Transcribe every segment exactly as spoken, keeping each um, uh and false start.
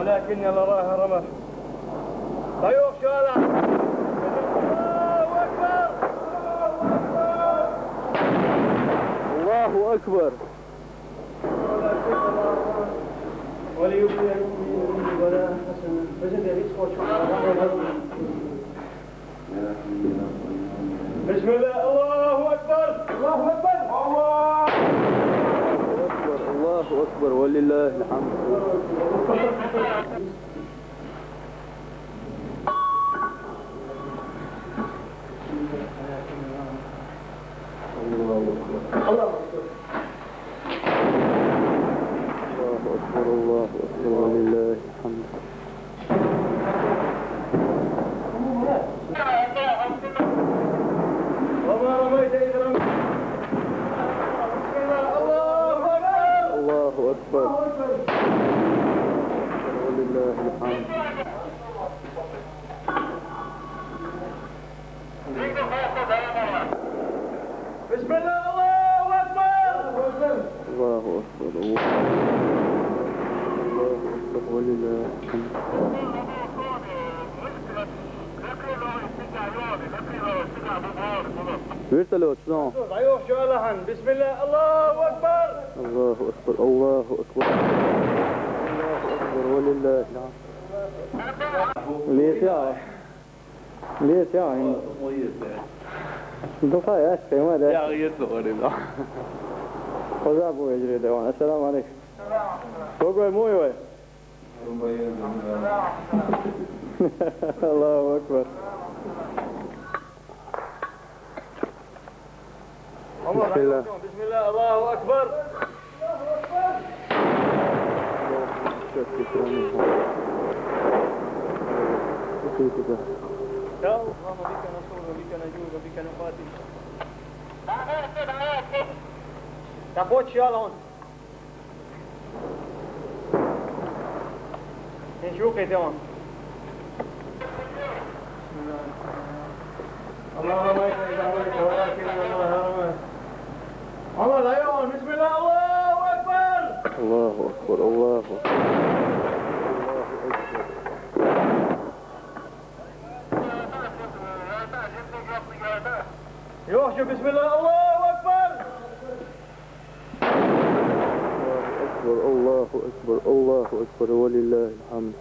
لكن الله رمى. لا يخشى له. الله أكبر. الله أكبر. وليبلي المؤمنين بلاء حسنا. بسم الله، الله أكبر. الله أكبر. الله أكبر، الله أكبر، ولله الحمد. الله أكبر. الله أكبر. الله أكبر، الله أكبر، ولله الحمد. وما رميت إذ رميت. الله أكبر. الله أكبر. ولله الحمد. بسم الله، الله أكبر. الله أكبر، الله أكبر، ولله الحمد. Вертолёт, что? بسم الله، الله أكبر. الله أكبر، الله أكبر. الله أكبر، ولله الحمد. ليش يا؟ ليش يا عم؟ ضفا يا أخي، ما ده. يا أخي، يطلع غريب. خذ أبو يجري دوان. السلام عليكم. Koliko je moj, ovaj? الله أكبر. بسم الله. بسم الله، الله أكبر. يا اللهم بك نصول وبك نجول وبك نقاتل. Tako će, Allah, on. Neću ukajte on. الله ما يكره ولكن الله رمى. الله لا يعلم. بسم الله، الله أكبر. الله أكبر، الله أكبر. الله أكبر. يوه، شوف، بسم الله، الله أكبر. الله أكبر، الله أكبر، الله أكبر، ولله الحمد.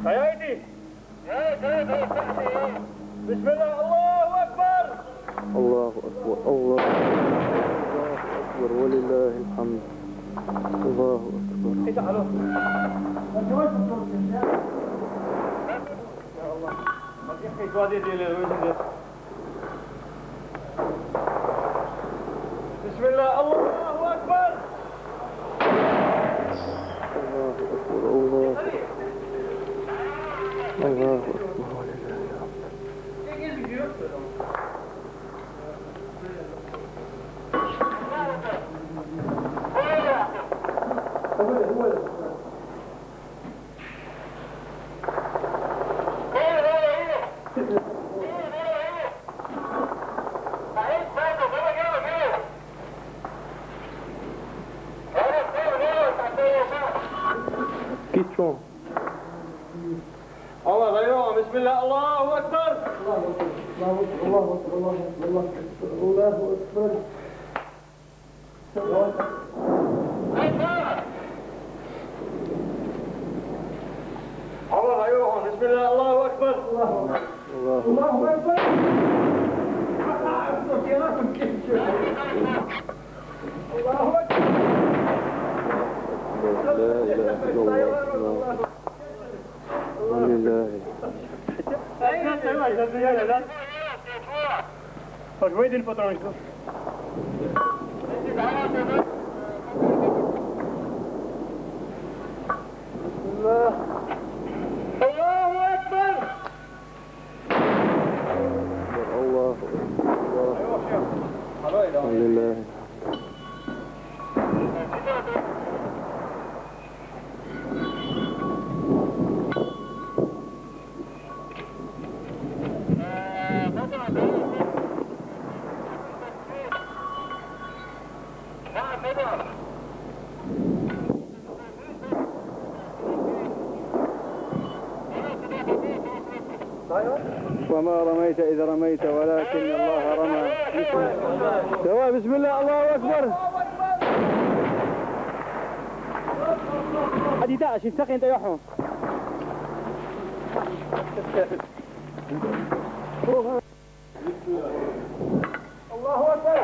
Haydi. بسم الله، الله أكبر. الله أكبر، الله، الله أكبر، ولله الحمد. الله أكبر. يا الله. بسم الله، الله أكبر. الله أكبر، الله أكبر. الله أكبر، ولله الحمد. Kichwa. الله غيره. بسم الله. الله أكبر. الله أكبر، الله أكبر، الله أكبر، الله أكبر، الله أكبر. الله غيره. بسم الله. الله أكبر. الله أكبر. الله أكبر. الله أكبر. لا إله إلا الله. الحمد لله. بسم الله. وما رميت إذ رميت ولكن الله رمى. سواء، بسم الله، الله أكبر. Adi ta, shin sakin ta yohon. الله أكبر.